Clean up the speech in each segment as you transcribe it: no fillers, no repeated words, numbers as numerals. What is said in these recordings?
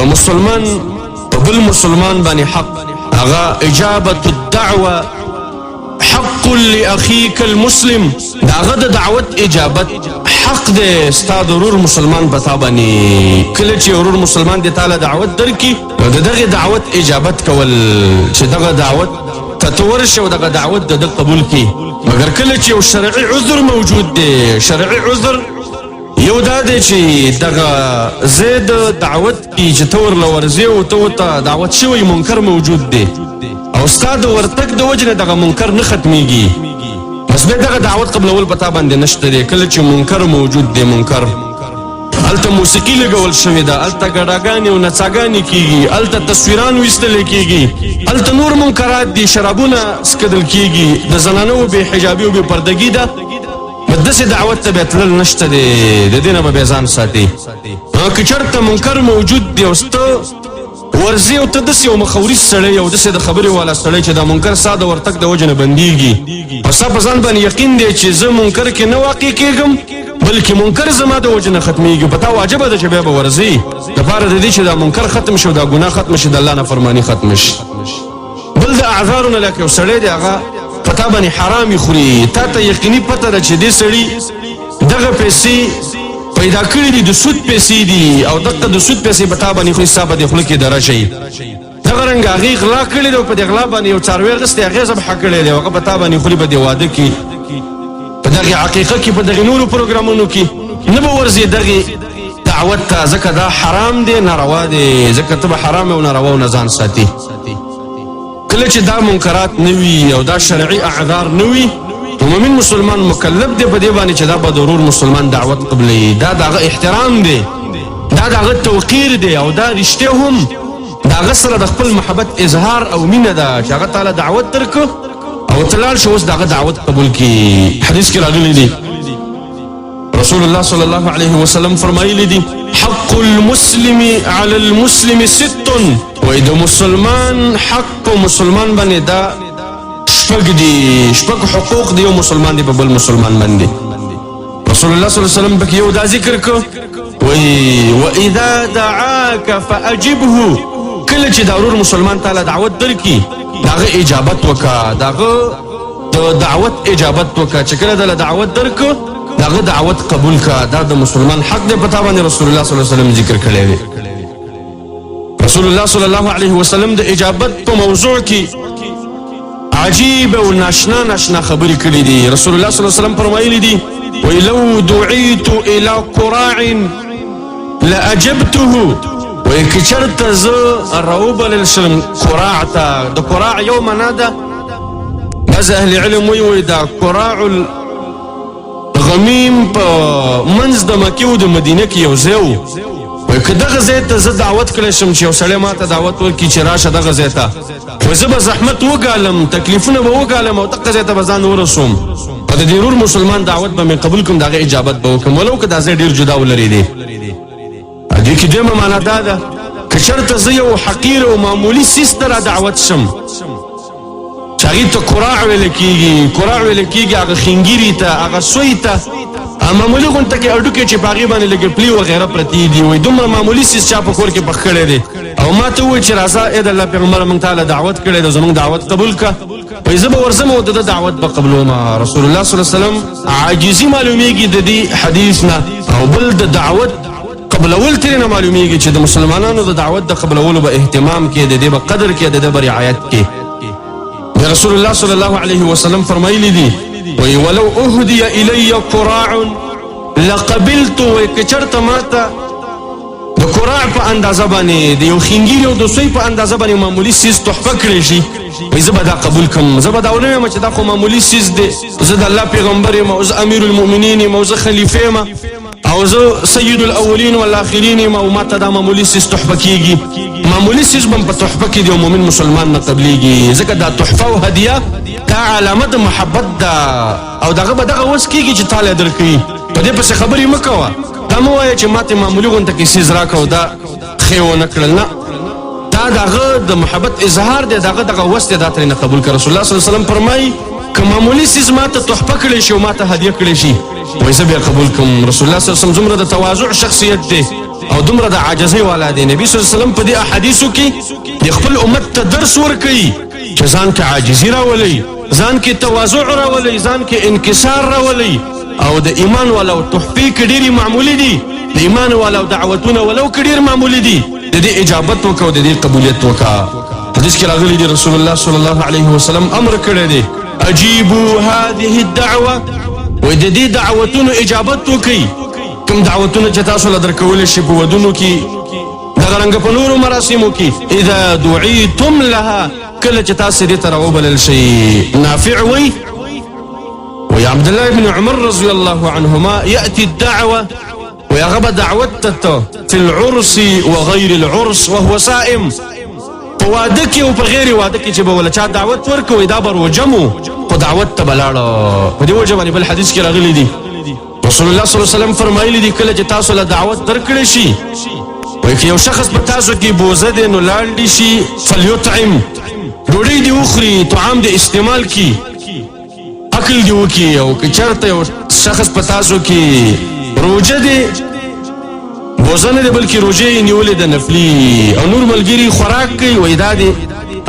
د مسلمان په بل مسلمان باندې حق هغه اجابت الدعوه حق لاخيك المسلم، د هغه د دعوت اجابت حق دی ستا د ورور مسلمان په تا باندې. کله چې ورور مسلمان دی تاله دعوت درکړي نو د دغې دعوت اجابت کول چې دغه دعوت ته ته ورشې او دغه دعوت د ده قبول کړي. مګر کله چې یو شرعي عذر موجود دی، شرعي عذر یو دا دی چې دغه ځای د دعوت کې چې ته ورله ورځې او ته ورته دعوت شوی منکر موجود دی او ستا د ورتګ د وجې نه دغه منکر نه ختمیږي، بس بیا دغه دعوت قبلول په تا باندې نشته دی. کله چې منکر موجود دی، منکر هلته موسیقي لګول شوې ده، هلته ګډاګانې او نڅاګانې کیږي، هلته تصویران ویستل کیږي، هلته نور منکرات دي، شرابونه څکدل کیږي، د زنانو بې حجابي او بې پردګي ده، په داسې دعوت ته بیا تلل نشته دی، د دې نه به بیا ځان ساتي. که چېرته منکر موجود دی او ته ورځې او ته داسې یو مخوریز سړی او داسې د خبرې والا سړی چې دا منکر ستا د ورتګ د وجې نه بندیږي او ستا په ځان باندې یقین دی چې زه منکر کې نه واقع کېږم بلکې منکر زما د وجې نه ختمیږي، په تا واجبه ده چې بیا به ورځې دپاره د دې چې دا منکر ختم شي او دا ګناه ختم شي، د الله نافرماني ختم شي. بل د اعذارو نه لکه یو سړی دی هغه په تا باندې حرامې خوري، تا ته یقیني پته ده چې دې سړي دغه پیسې پیدا کړي دي، د سود پیسې دي او دغه د سود پیسې په تا باندې خوري، ستا په دې خوله کې دره شي. دغه رنګ هغې غلا کړې ده او په دې غلا باندې یو څاروی اخیستی، هغې ذبح کړی دی، هغه په تا باندې خوري، په دې واده کې، په دغې عقیقه کې، په دغې نورو پروګرامونو کې نه به ورځې دغې دعوت ته، ځکه دا حرام دی، ناروا دی، ځکه ته به حرام او ناروا نه ځان ساتي. کله چې دا منکرات نه وي او دا شرعي اعذار نه وي نو مؤمن مسلمان مکلف دی په دې باندې چې دا به د ورور مسلمان دعوت قبلوي. دا د هغه احترام دی، دا د هغه توقیر دی او دا رښتیا هم د هغه سره د خپل محبت اظهار او مینه ده چې هغه تعالی دعوت درکړ او ته لاړ شو اوس د هغه دعوت قبول کړي. حدیث کې راغلي دي رسول الله صلی الله علیه وسلم فرمایلی دي حق المسلم علی المسلم ست، وای د مسلمان حق په مسلمان باندې دا شپږ دي، شپږ حقوق دی یو مسلمان دی په بل مسلمان باندې. رسول الله صلی الله علیه وسلم پکې یو دا ذکر کو، وای واذا دعاک فاجبه، کله چې دا ورور مسلمان تعالی دعوت درکې داغه اجابت وکا، داغه د دعوت اجابت وکا، چې کله دله دعوت درکو داغه دعوت قبول کا، دا د مسلمان حق دی په تا باندې رسول الله صلی الله علیه وسلم ذکر کړی دی. رسول الله صلی الله علیه وسلم د اجابت په موضوع کې عجیب او ناشنا ناشنا خبرې کړې دي. رسول الله صلی الله علیه وسلم فرمایلی دي وی لو دعیت الی قراع لاجبته، وی که چېرته زه راوبلل شم قراع ته، د قراع یو معنا ده، بعضې اهل علم وایي وایي دا قراع غمیم په منځ د مکې او د مدینه کې یو ځای و، وایي که دغه ځای ته زه دعوت کړی شم چې یو سړی ما ته دعوت ورکړي چې راشه دغه ځای ته، خو زه به زحمت وګالم، تکلیفونه به وګالم او دغه ځای ته به ځان ورسوم او د دې ورور مسلمان دعوت به مې قبول کړم، د هغه اجابت به وکړم ولو که دا ځای ډېر جدا او لرې دی. دې کې دویمه معنا دا ده که چېرته زه یو حقیر او معمولي څیز ته را دعوت شم چې هغې ته کراع ویل کېږي، کراع ویل کېږي هغه خینګیري ته، هغه سوی ته، معمولي غونته کې هډوکی چې په هغې باندې لږې پلې وغیره پرتې دي، وایي دومره معمولي څیز چا په کور کې پخ کړی دی او ما ته ووایي چې راځه ای د الله پیغمبره موږ تا له دعوت کړی دی، زموږ دعوت قبول کړه، وایي زه به ورځم او د ده دعوت به قبلوم. رسول الله صلی الله علیه وسلم عاجزي معلومیږي د دې حدیث نه، او بل د دعوت قبلول ترې نه معلومیږي چې د مسلمانانو د دعوت د قبلولو به اهتمام کې، د دې به قدر کې، د دې به رعایت کې. د رسول الله صلی الله علیه وسلم فرمایلی دي وی ولو اهدی الی قراع لقبلت، وی که چېرته ماته د قراع په اندازه باندې د یو خینګیري او د سوی په اندازه باندې معمولي څیز تحفه کړی شي، وایي زه به دا قبول کړم، زه به دا ونه وایم چې دا خو معمولي څیز دی، زه د الله پیغمبر یم او زه امیر المؤمنین یم او زه خلیفه یم او زه سید الاولین والآخرین یم او ماته دا معمولي څیز تحفه کیږي. معمولي څیز به په تحفه کې د یو مؤمن مسلمان نه قبلیږي، ځکه دا تحفه او هدیه دا علامه د محبت ده او دغه به دغه وس کیږي چې تاله درکوي. په دې پسې خبرې مه کوه، دا مه وایه چې ماته معمولي غونته کې څیز راکړه او دا ښې ونه کړل، نه، دا د هغه د محبت اظهار دی، د هغه دغه وس دی، دا ترې نه قبول کړه. رسول الله صلی الله علیه وسلم فرمایي که معمولي څیز ماته تحفه کړی شي او ماته هدیه کړی شي، وایي زه به یې قبول کړم. رسول الله صلی الله علیه وسلم څومره د تواضع شخصیت دی. او دومره د عاجزۍ والا دی. نبی صلی الله علیه وسلم په دې احادیثو کې د خپل امت ته درس ورکوي چې ځان کې عاجزي راولئ، ځان کې تواضع راولئ، ځان کې انکسار راولئ. او د ایمان والو تحفې که ډېرې معمولي دي، د ایمان والو دعوتونه ولو که ډېر معمولي دي، د دې اجابت وکړه او د دې قبولیت وکړه. حدیث کې راغلي دي رسول الله صلی الله علیه وسلم امر کړی دی، اجیبو هذه الدعوه، وایي د دې دعوتونو اجابت وکړئ. کوم دعوتونه چې تاسو له درکولی شي په ودونو کې، دغه رنګه په نورو مراسمو کې، اذا دعیتم لها، کله چې تاسو دې ته راوبلل شئ. نافع وایي، وایي عبد الله بن عمر رضی الله عنهما یأتي الدعوة، وایي هغه به دعوت ته ته فی العرس وغیر العرس وهو صائم، په واده کې او په غیر واده کې چې به وله چا دعوت ورکوي دا به روژه مو، خو دعوت ته به لاړه. په دې وجه باندې بل حدیث کې راغلي دي رسول الله صلی الله علیه وسلم فرمایلی دي کله چې تاسو له دعوت درکړی شي، وایي که یو شخص په تاسو کې بوزه دی نو لاړ دي شي، فلیطعم، ډوډۍ دې وخوري، طعام دې استعمال کړي، اکل دې وکړي. او که چېرته یو شخص په تاسو کې روژه دی، بوزه نه دی بلکې روژه یې نیولې ده نفلي، او نور ملګري خوراک کوي، وایي دا دې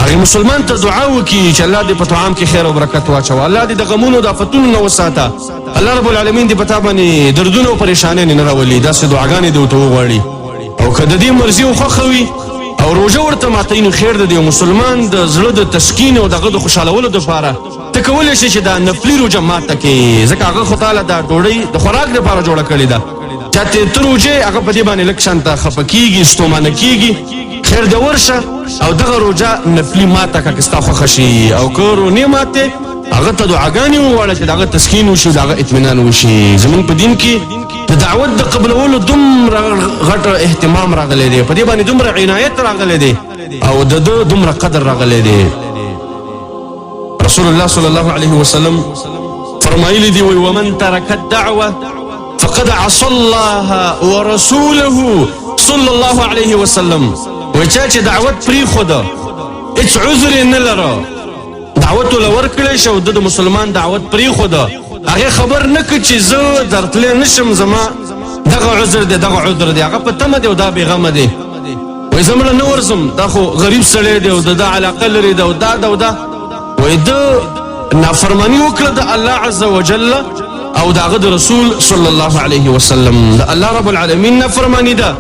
هغې مسلمان ته دعا وکړي چې الله دې په طعام کې خیر او برکت واچوه، الله دې د غمونو د افتونو نه وساته، الله رب العالمین دې په تا باندې دردونه او پریشانۍ نه راولي. داسې دعاګانې دې ورته وغواړي. او که د دې مرضي او خوښه وي او روژه ورته ماتوي نو خیر د دې مسلمان د زړه د تسکین او د هغه د خوشحالولو دپاره ته کولی شې چې دا نفلي روژه ماته کړې، ځکه هغه خو تاله دا ډوډۍ د خوراک دپاره جوړه کړې ده. چاته ته روژه هغه په دې باندې لږ شانته خفه کېږي، ستومانه کېږي، خیر دی ورشه او دغه روژه نفلي ماته کړه که ستا خوښه شي. او که رونې ماتې هغه ته دعاګانې وغواړه چې د هغه تسکین وشي او د هغه اطمینان وشي. زمونږ په دین کې د دعوت د قبلولو دومره غټ اهتمام راغلی دی، په دې باندې دومره عنایت راغلی دی او د ده دومره قدر راغلی دی. رسول الله صلی الله علیه وسلم فرمایلی دی، وایي ومن ترک الدعوه فقد عصى الله ورسوله صلی الله علیه وسلم. وایي چا چې دعوت پرېښوده هېڅ عذر یې نه لره، دعوت له ورکړی شو، ده د مسلمان دعوت پرېښوده، هغې خبر نه کړ چې زه درتلی نه شم، زما دغه عذر دی دغه عذر دی، هغه په تمه دی او دا بېغمه دی، وایي زه مړه نه ورځم، دا خو غریب سړی دی او د ده علاقه لرې ده او دا ده او دا. وایي ده نافرماني وکړه د الله عز وجل او د هغه د رسول صلی الله علیه وسلم. د الله رب العالمین نافرماني ده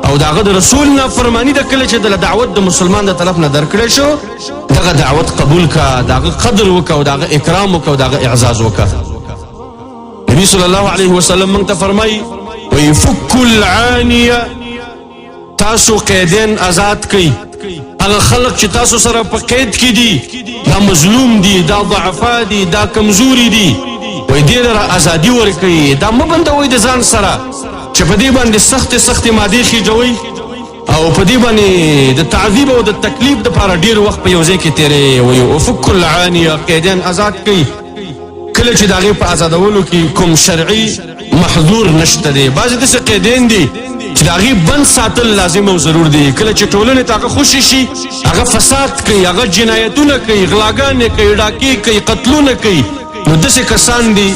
او د هغه د رسول نافرماني ده. کله چې د دعوت د مسلمان د طرف نه درکړی شو دغه دعوت قبول کا، د هغه قدر وکړه او د هغه اکرام وکړه او د هغه اعزاز وکړه. نبی صلی الله علیه وسلم موږ ته فرمایي، وایي فکو العانیه، تاسو قیدین آزاد کړئ، هغه خلق چې تاسو سره په قید کې دي دا مظلوم دي، دا ضعفا دي، دا کمزوري دي، وایي دې لره ازادي ورکړئ، دا مه بندوئ د ځان سره چې په دې باندې سختې سختې مادې خېژوئ او په دې باندې د تعذیب او د تکلیف دپاره ډېر وخت په یو ځای کې تېروئ. وایي وفک العانیه، قیدیان ازاد کړئ. کله چې د هغې په ازادولو کې کوم شرعي محظور نشته دی، بعضې داسې قیدین دي چې د هغې بند ساتل لازم او ضرور دي، کله چې ټولنې ته هغه خوشې شي هغه فساد کوي، هغه جنایتونه کوي، غلاګانې کوي، ډاکې کوي، قتلونه کوي، نو داسې کسان دي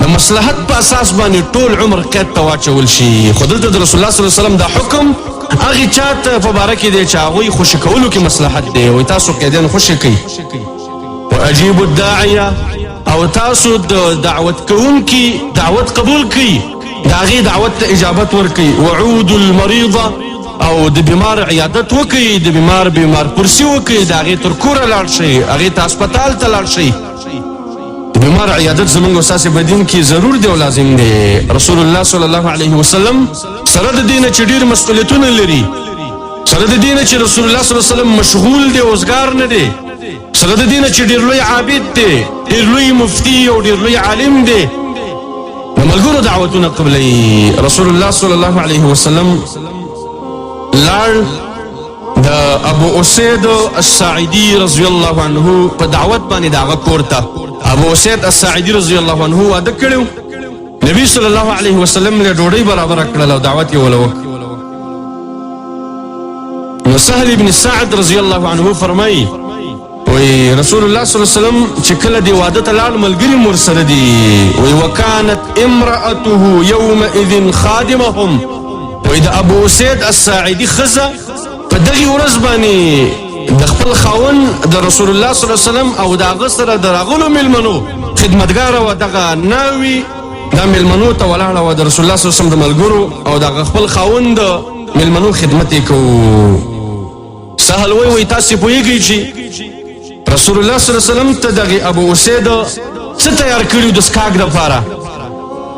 د مصلحت په اساس باندې ټول عمر قید ته واچول شي. خو دلته د رسول الله صلی الله علیه وسلم دا حکم هغې چا ته په باره کې دی چې هغوی خوشې کولو کې مصلحت دی، وایي تاسو قیدیان خوشې کړئ. واجیبوا الداعیه، او تاسو د دعوت کوونکي دعوت قبول کړئ، د هغې دعوت ته اجابت ورکړئ. وعودوا المریض، او د بیمار عیادت وکړئ، د بیمار بیمار پرسي وکړئ، د هغې تر کوره لاړ شئ، هغې ته هسپتال ته لاړ شئ. د بیمار عیادت زمونږ او ستاسې په دین کې ضرور دی او لازم دی. رسول الله صلی الله علیه وسلم سره د دې نه چې ډېر مسؤلیتونه لري، سره د دې نه چې رسول الله صلی الله علیه وسلم مشغول دی، اوزګار نه دی، سره د دې نه چې ډېر لوی عابد دی، ډېر لوی مفتی او ډېر لوی عالم دی، د ملګرو دعوتونه قبلوي. رسول الله صلی الله علیه وسلم لاړ د ابو اسید الساعدي رضی الله عنه په دعوت باندې د هغه کور ته. ابو اسید الساعدي رضی الله عنه واده کړی، نبی صلی الله علیه وسلم له ډوډۍ برابره کړله او دعوت یې وله وکړ. نو سهل ابن سعد رضی الله عنه فرمایي، وایي رسول الله صلی الله علیه وسلم چې کله دې واده ته لاړ ملګري مو ورسره دي، وایي وکانت امرأته یومئذ خادمهم، د وایي د ابو اسید الساعدي ښځه په دغې ورځ باندې د خپل خاوند د رسول الله صلی الله علیه وسلم او د هغه سره د راغلو میلمنو خدمتګاره وه. دغه ناوي دا میلمنو ته ولاړه وه، د رسول الله صلی الله علیه وسلم د ملګرو او د هغه خپل خاوند د میلمنو خدمت یې کوو. سهل وایي وایي تاسې پوهېږئ چې رسول الله صلی الله علیه وسلم ته دغې ابو اسید څه تیار کړي د څښاک دپاره؟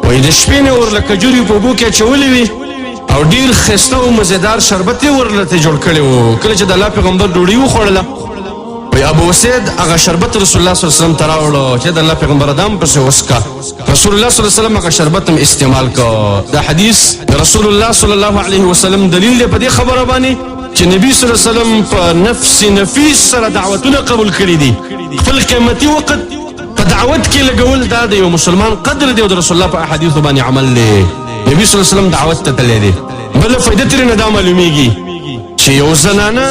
وایي د شپې نه ورله کجوري په اوبو کې اچولې وي او ډیر ښایسته او مزیدار شربت یې ورله ته جوړ کړی و. کله چې د الله پیغمبر ډوډۍ وخوړله، وایي ابو اسید هغه شربت رسول الله صلی الله علیه وسلم ته راوړو چې د الله پیغمبر دا هم پسې وڅښه. رسول الله صلی الله علیه وسلم هغه شربت هم استعمال کړ. دا حدیث د رسول الله صلی الله علیه وسلم دلیل دی په دې خبره باندې چې نبی صلی الله علیه وسلم په نفس نفیس سره دعوتونه قبول کړي دي. خپل قیمتي وخت په دعوت کې لګول دا د یو مسلمان قدر دی او د رسول الله په احادیثو باندې عمل دی. نبی صلی الله علیه وسلم دعوت ته تللی دی. بله فایده ترېنه دا معلومیږي چې یو زنانه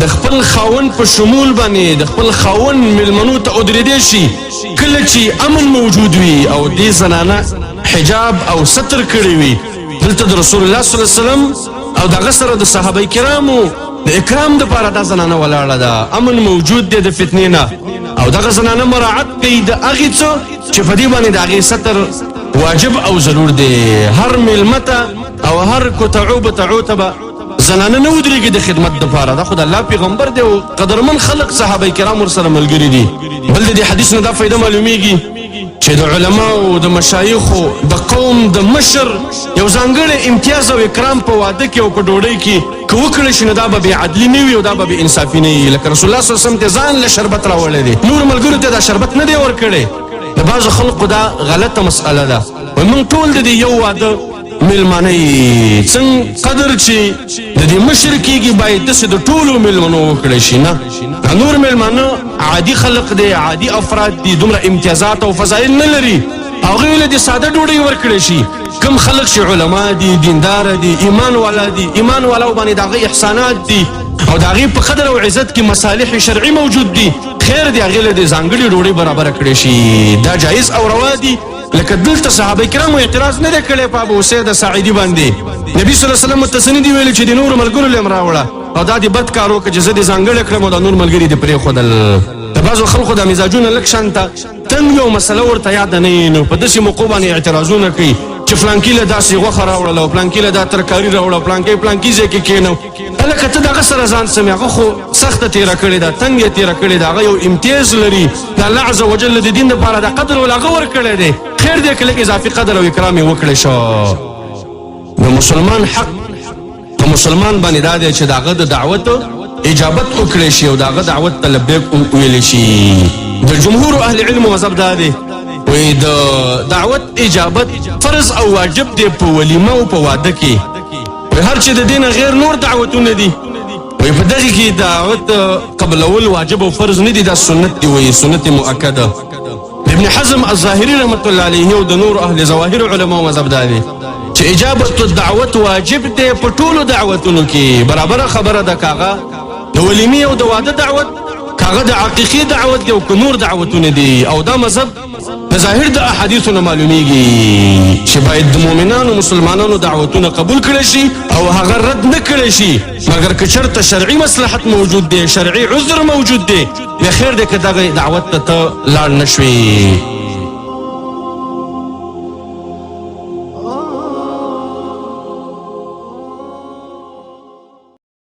د خپل خاوند په شمول باندې د خپل خاوند میلمنو ته ودرېدی شي کله چې امن موجود وي او دې زنانه حجاب او ستر کړی وي. دلته د رسول الله صلی الله علیه وسلم او دغه سره د صحابه کرامو د اکرام دپاره دا زنانه ولاړه ده. امن موجود دی د فتنې نه او دغه زنانه مراعت کوي د هغې څه چې په دې باندې د هغې ستر واجب او ضرور دی. هر میلمه ته او هر کوتعو بتعو ته به زنانه نه ودرېږي د خدمت دپاره. دا خو د الله پیغمبر دی او قدرمن خلق صحابه کرام ورسره ملګري دي. بل د دې حدیث نه دا فایده معلومیږي چې د علماو، د مشایخو، د قوم د مشر یو ځانګړی امتیاز او اکرام په واده کې او په ډوډۍ کې که وکړی شي نو دا به بې عدلي نه وي او دا به بې انصافي نه وي. لکه رسول الله صلی الله علیه وسلم ته ځان له شربت راوړی دی، نور ملګرو ته دا شربت نه دی ورکړی. د بعضو خلقو دا غلطه مسئله ده، وایي موږ ټول د دې یو واده میلمانه یې، څنګه قدر چې د دې مشر کېږي باید داسې د ټولو میلمنو وکړی شي. نه، دا نور میلمانه عادي خلق دی، عادي افراد دي، دومره امتیازات او فضایل نه لري، هغوی له دې ساده ډوډۍ ورکړی شي. کم خلق چې علما دي، دیندار دي، ایمان والا دي، ایمان والاو باندې د هغې احسانات دي او د هغې په قدر او عزت کې مصالح شرعي موجود دي، خیر دی هغې له دې ځانګړې ډوډۍ برابره کړی شي، دا جایز او روا دي. لکه دلته صحابه کرامو اعتراض نه دی کړی په ابو اسید ساعدي باندې. نبی صلی الله علیه وسلم ورته څه نه دي ویلي چې د نورو ملګرو له هم راوړه او دا دې بد کار وکړه چې زه دې ځانګړی کړم او دا نور ملګري دې پرېښودل. د بعضو خلکو دا مزاجونه لږ شانته تنګ وي او مسله ورته یاده نه وي، نو په داسې موقعو باندې اعتراضونه کوي چې فلانکي له داسې غوښه راوړله او فلانکي له دا ترکاري راوړه، فلانکی فلانکي ځای کې کښېنو. هلکه ته د هغه سره ځان سمې، هغه خو سخته تېره کړې ده، تنګ یې تېره کړې ده، هغه یو امتیاز لري، د الله عز وجل د دین دپاره دا قدر ول هغه ورکړی دی، خیر دی که لږ اضافي قدر او اکرام یې وکړی شو. د مسلمان حق په مسلمان باندې دا دی چې د هغه د دعوت اجابت وکړی شي او د هغه دعوت ته لبیک وویل شي. د جمهور اهل علم مذهب دا دی، وایي د دعوت اجابت فرض او واجب دی په ولیمه او په واده کې. وایي هر چې د دې نه غیر نور دعوتونه دي، وایي په دغې کې دعوت قبلول واجب او فرض نه دي، دا سنت دی، وایي سنت مؤکده. ابن حزم الظاهري رحمت الله علیه او د نورو اهل ظواهر علماو مذهب دا دی چې اجابت الدعوت واجب دی په ټولو دعوتونو کې. برابره خبره ده، که هغه د ولیمې او د واده دعوت، که هغه د عقیقې دعوت دی او که نور دعوتونه دي. او دا مذهب د ظاهر د احادیثو نه معلومیږي چې باید د مؤمنانو مسلمانانو دعوتونه قبول کړی شي او هغه رد نه کړی شي، مګر که چېرته شرعي مصلحت موجود دی، شرعي عذر موجود دی، بیا خیر دی که دغه دعوت ته ته لاړ نه شوې.